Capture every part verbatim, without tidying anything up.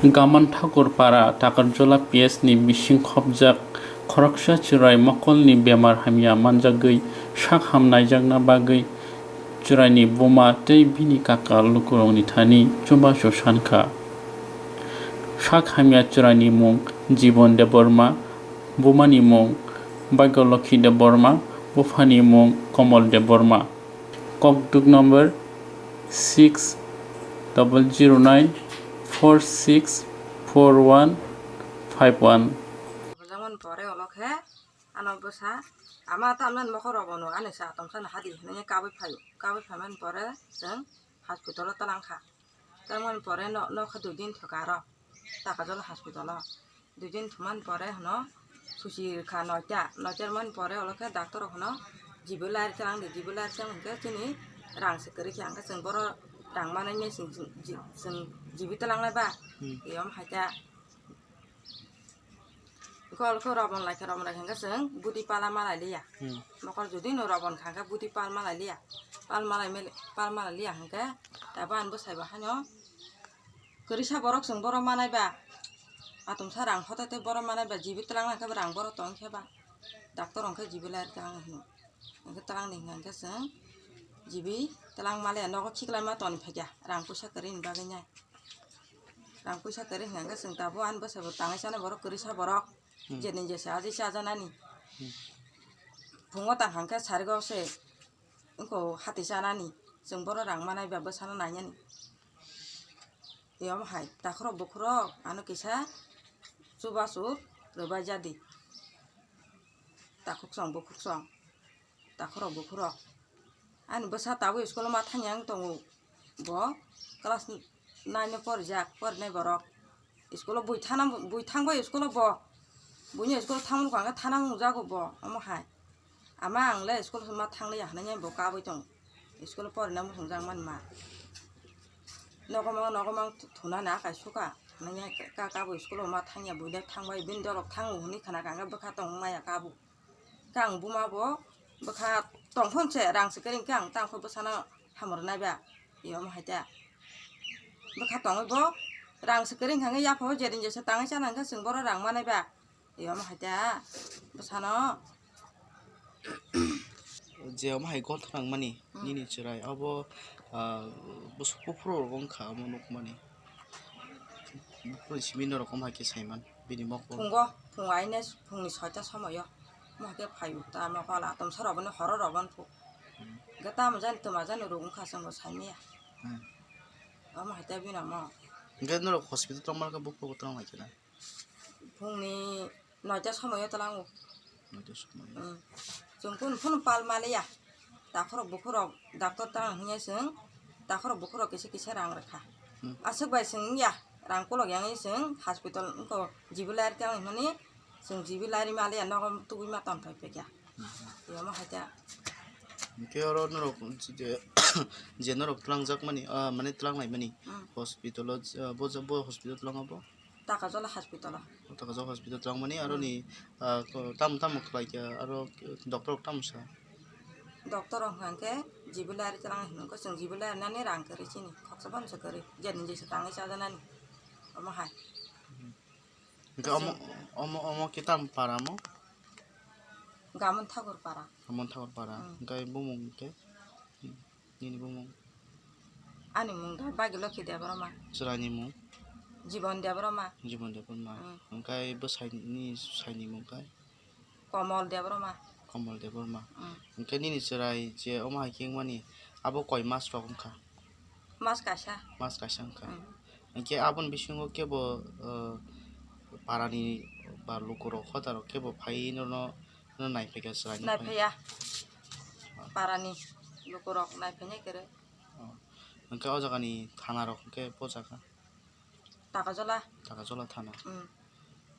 Gaman Thakur Para Takarjola P S ni bising khopjak khoroksa chwrai mokolni bemar hamya manjagwi sak ham naijakna bagwi chwraini buma tei bini kaka lukurokni thani chubachu sankha. Sak hamya chwraini mung Jibon Debbarma, bumani mung Bhagyalokhi Debbarma, buphani mung Komol Debbarma. Kokduk number six double zero nine four six four one five one. Bwlangmani pore ulo khe ano bwsa ama ta amnani mokol rogo no ani sa tomsa no hadi hinwi kabui phaio. Kabui phaimani pore chwng hospital o twlang kha. Twlangmani pore no, nokha dui din thwkha aro Takarjola hospital o. Dui din thumani pore hwno susi rwkha noita, noita rwmani pore ulo khe doctor rok hwno jibi lari twlang di, jibi lari twlang hwnkhe chini rang se kwrwi khe, hwnkhe chwng boro rang manai nai chwng ji-, ji-, chwng jibi twlangnai ba, Hmm. Eyom haikhe gol khe robon lai khe, robon lai khe hwnkhe chwng budi pala malai liya. Hmm. Mokol jodi no robon kha hwnkhe budi pal malai liya, pal malai mele-, pal malai liya hwnkhe tabuk ani bwsai bo haino Kwrwisa borok chwng borok manai ba. Atomsa rang hote tei borok manai ba, jibi twlang nang khe ba rang borok tong khe ba. Doctor hwnkhe jibi lai twlang hino. Hwnkhe twlang ni hwnkhe chwng jibi twlang male nogo khiklai ma toni phaikha rang puisa kwrwi ni bagwi nai. Rang puisa kwrwi hwnkhe chwng tabuk ani bwsai bo tangwi chana borok kwrwisa borok. Hmm. Jeni jesa aji chajanani. Hmm. Phungo tang hwnkhe sarigo se wngkho hati chanani. Chwng borok rang manai ba bwsano nainani. Eyom hai takhorok bukhurok ano kisa chubachu rwbai jadi. Takhuk song bukhuk song takhorok bukhurok. Ani bwsa tabuk school o ma thangya wng tongo bo class nine o porijak porinai borok. School o bui thana bui thangbai school o bo buini school o thangmani kok ang khe thana wngjago bo omo hai. Ama ang le school ma thangliya hinui bo kabui tongo. School o porina muchungjak mani ma. Nogo ma, nogo ma thunani akai suka. Hinui ka, kabui school o ma thangya, buino thangbai, bini dolok thango hinui khna kha, hwnkhe bwkha tong maya kabui. Khe ang buma bo bwkha tong phone se, rang se kwrwi hwnkhe ang tang khe bwsano hamrwnai ba. Eyom hai ta. Bwkha tongwi bo rang se kwrwi hwnkhe yaphao jering jesa tangwi chana hwnkhe chwng boro rang manai ba. Eyom hai ta bwsano. Je omo hai gol thwnang mani, hmm, nini chwrai obo, ah, bwswk buphuru rok wngkha omo nukmani. Buphuru simi norok omo hai khe saiman bini mokol. Phungo, phung aine phungni soita somoio. Omo hai khe phaio ta mokol atomsa rok boni horo rok boni phu. Hmm. Hwnkhe tamo jani twma jani rok wngkha chwngno saimanya. Hmm. Omo hai ta bini omo. Hwnkhe norok hospital twlang manka buphuru twlang lai khe na? Phungni noita somoio twlango. Noita somoio. Mm. Chwng kunu phunu pal maliya. Takhorok bukhurok doctor twlang hinya chwng takhorok bukhurok kisa kisa rang rwkha. Hmm. Aswk bai chwng ya rang kolok yang chwng hospital wngkho jibi lari twlang hwnmani chwng jibi lari maliya nogo tubui ma tong phai phai kha. Yamo hai ta. Hwnkhe oro norok je, je norok twlangjakmani, ah, mane twlanglaimani, hmm, hospital o, ah, bo, bo hospital twlangma bo? Takajola hospital o. Takajola hospital twlangmani, hmm, aroni, ah, ko, tamo tamo khlaikha, aro doctor rok tamo sa? Doctor rok hwnkhe jibi lari twlang hinwi khe chwng jibi lari nani rang kwrwi chini, khoroksa bangsa kwrwi, jeni jesa tangwi chajanani, omo hai. Hwnkhe omo, omo, omo khe tamo para omo? Gamon Thakur para. Gamon Thakur para. Hmm. Hwnkhe bumung hwnkhe? Nini bumung? Ani mung da Bagi Lokhi Debbarma. Chwraini mung? Jibon Debbarma. Jibon Debbarma. Hmm. Hwnkhe bwsaini, saini mung khe? Komol Debbarma. Komol Debbarma. Hmm. Hwnkhe nini chwrai je omo hai khe wngmani, abo koi mas rok wngkha? Mas kaisa. Mas kaisa wngkha. Hmm. Hwnkhe aboni bisingo kebo, eh, parani ba lukurok hodarok kebo phaiwi nono, nono naiphaikha chwraino phai? Naiphaia. Parani lukurok naiphainai kwrwi. Oh. Hwnkhe o jagani thanarok hwnkhe bo jaga? Takajola. Takajola thana. Mm.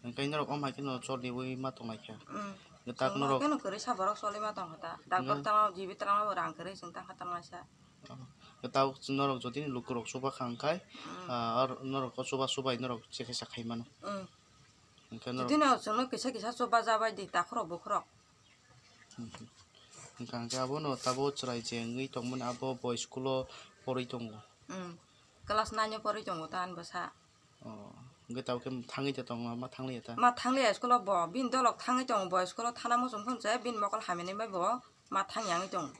Hwnkhe norok omo hai kheno choliwi ma tonglaikha. Mm. Hwnkhe tak norok kheno kwrwi sa borok choliwi ma tongkha ta. Doctor tamo jibi twlangma bo rang kwrwi chwng tangkha tanglaisa. Oh. Tabuk norok jotoni lukurok chuba kha hwnkhe, mm, ah, or norok o chuba chubai norok chekhe sa khai mano. Mm. Hwnkhe norok jotino chwngno kisa kisa chuba jabai di takhorok bukhorok. Hmm. Hwnkha hwnkhe abono tabuk chwrai je wngwi tongmani abo bo school o porwi tongo. Hmm. Class nine o porwi tongo ta ani bwsa. Oh. Hwnkhe tabuk khe thangwi ta tongo, ma thangliya ta? Ma thangliya school o bo, bini dolok thangwi tongo bo, school o thana muchung phunukhe bini mokol hamya ni bai bo ma thangya wngwi tongo.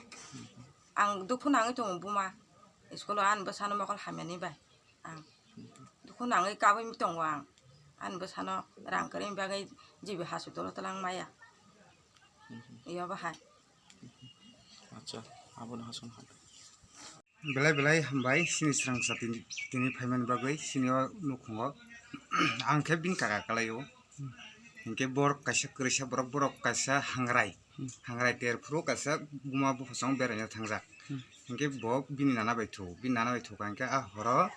Ang dukhu nangwi tongo buma, school o ani bwsano mokol hamya ni bai ang dukhu nangwi kabwi tongo ang, ani bwsano rang kwrwini bagwi G B hospital o twlang maya. Iyo bahai. Acha, abono hasong hai. Belai belai hambai, sini srangsa tini, tini phaimani bagwi, sini o nukhungo. Ang khe bini kaka kwlaio. Hinkhe borok kaisa kwrwisa borok, borok kaisa hangrai. Hangrai ter phuru kaisa buma buphasong beraina thangjak. Hinkhe bo bini nana bai thu, bini nana bai thuka hinkhe a horo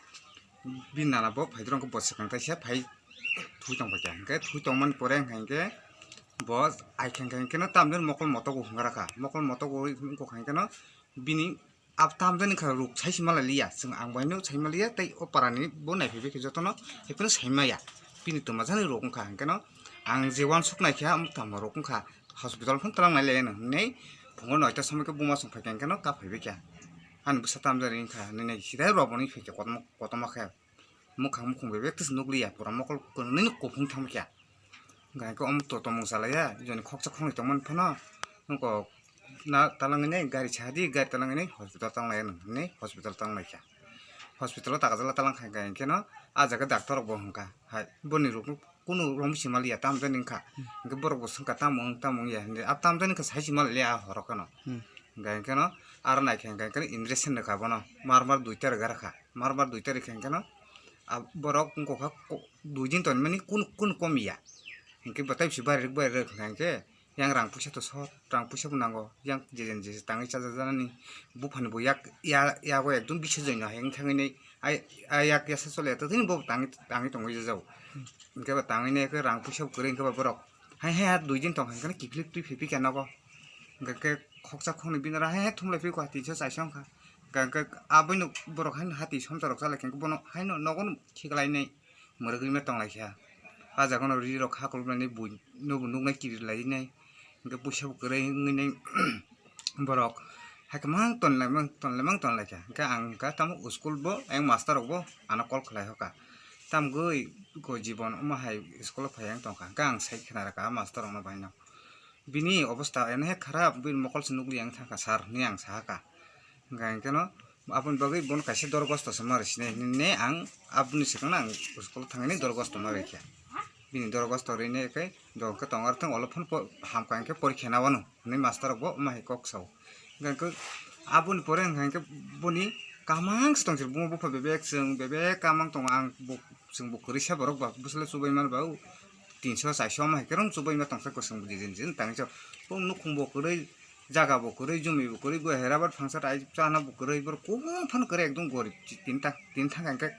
bini nana bo phaidoro hinkhe bo swkang kaisa phai thui tongbaikha. Hinkhe thui tongmani pore hinkhe bo aikha hinkhe no tamjani mokol motogo hwngra kha. Mokol motogo wngkha hinkhe no bini Ab tamjani kha ruk sai sima lai liya, chwng ang bai no sai ma liya, tei o para ni bo nai phai bai khe joto no hai phano sai maya. Bini twma jani ruk wngkha, hinkhe no ang je uansuk nai kha, tamo ruk wngkha, hospital phano twlang nai le hinwi phungo noita somoi khe buma chwng phai kha, hinkhe no kap phai bai kha. Ani bwsa tamjani wngkha hinwi nai sida rw bo ni phai kha kotorma, kotorma khe. Mwkhang mukhung bai bek twi se nukliya, pura mokol kwrwngni no kuphung thang kha. Hwnkha hwnkhe omo to tongmung salaiya, joni khoksa khoknwi tongmani phano, nokho na talangwi nai gari sadi, gari talangwi nai hospital tanglaiya nang hinwi hospital tanglaikha. Hospital o takajala talang khai khai hwnkhe no, ah jaga doctor rok bo hwnkha hai, boni rok kunu romwi sima liya, tamo jani wngkha. Hwnkhe borok bo swngkha, tamo wng, tamo wngya hinwi, ah tamo jani wngkha sai sima liya ah horo kheno. Hwnkha hwnkhe no, aro naikhe hwnkha hwnkhe no injection rwkha bono, mar mar duita rwga rwkha. Mar mar dui tarik hwnkhe no, ah, borok wngkha kha ko-, dui din tonmani kun, kun kom ya. Hinkhe bo tei bisi bari rwk, bari rwk hwnkha hinkhe yang rang puisa to sot, rang puisa bo nango, yang je jen je tangwi chajaknani buphani bo yak, ya, yago ekdom biso joino hai wng thangwi nai, ai, ai yak yasa chole ya, totini bo tangwi, tangwi tongwi jajago. Hinkhe bo tangwi nai khe rang puisa bo kwrwi hinkhe bo borok hai, hai, ha dui din tong hinkhe no kiphilwi twi phai phikha nogo. Hinkhe khe khoksa khoknwi bini oro hai, hai thumlai phikha tinso chaisa wngkha. Hinkhe aboino borok haino hati somsa rok chalai khe bono haino nogo no khiklainai mwrwgwi ma tonglaikha. Ah jaga no ri rok hakoloknani bui nobo nuknai kirilai nai. Hinkhe puisa bo kwrwi wngwi nai borok hai kwmang tonlaimang, tonlaimang tonlaikha. Hinkhe ang hinkha tamo school bo ayang master rok bo ano call khlai hoka. Tamgwi ko jibon omo hai school o phai yang tongkha. Hinkhe ang sai khna rwkha ah master rok no bai no. Bini obostha ene kharap, bini mokol se nukliya wng thangkha sir hinwi ang sahakha. Hwnkha hinkhe no aboni bagwi bono kaisa dorgosto se ma rw sinai hinwi ang aboni swkang no ang school o thangwi dorgosto ma rwkha. Bini dorgosto rwini khe dohor khe tongo, aro thang olo phano hamkha hinkhe porikha na wano hinwi master rok bo ma hai kok sao. Hwnkha hinkhe aboni pore hwnkha hinkhe boni kamang se tongsi buma bupha bebek chwng bebek kamang tongo ang bo. Chwng bo kwrwi sa borok ba bwswla chubai mano ba o tinso chaiso ma hai kwrwng chubai ma tongsa kwchwng bo jijin jijin tangwi sa bo nukhung bo kwrwi jaga bo kwrwi jumi bo kwrwi bo hai rubber phangsa tai chana bo kwrwi borok kobong phano kwrwi ekdom gorib tini ta tini thang khe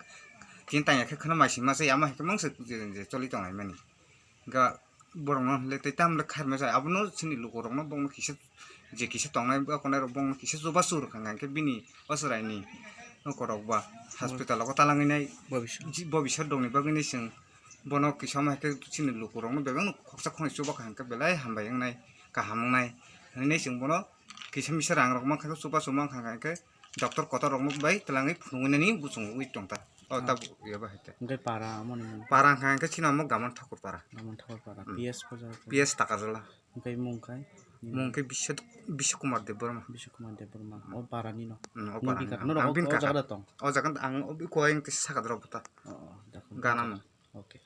tini tang ya khe kheno mai sima se ama hai kwmang se jijin jijin choli tong lai mani ga borok no le tei tam le khair ma sa abono chini luku rok no bong kisa je kisa tongnai ba konai rok bong kisa chubachu rwkha hwnkhe bini o chwrai ni nokorok ba hospital o talangwi nai. Bobiswt. Ji-, bobiswt rokni bagwi nai chwng bono kisa ma khe chini luku rok no bebak no khoksa khonai chuba kha hwnkhe belai hambai wngnai kaham wngnai hinwi nai chwng bono kisa misa rang rok mankha chubachu mankha hwnkhe doctor kotor rok no bai twlangwi phunugwi nani buchung wi tongta. O ta ya bahai te. Hwnkhe para amoni mung? Para hwnkha hwnkhe chini omo Gamon Thakur para. Gamon Thakur para. Hmm. P S ko jaga? P S Takajala. Hwnkhe mung khai? Mung khe Biswa, Biswa Kumar Debbarma. Biswa Kumar Debbarma. Hmm. O para ni no? Hmm, o para ni. Nini kha, norok ang o, bini o kaka. Jaga da tong? O jaga ang o bi kuai ang kisa saka drop ta. O, o, dakho. Gana no. Okay.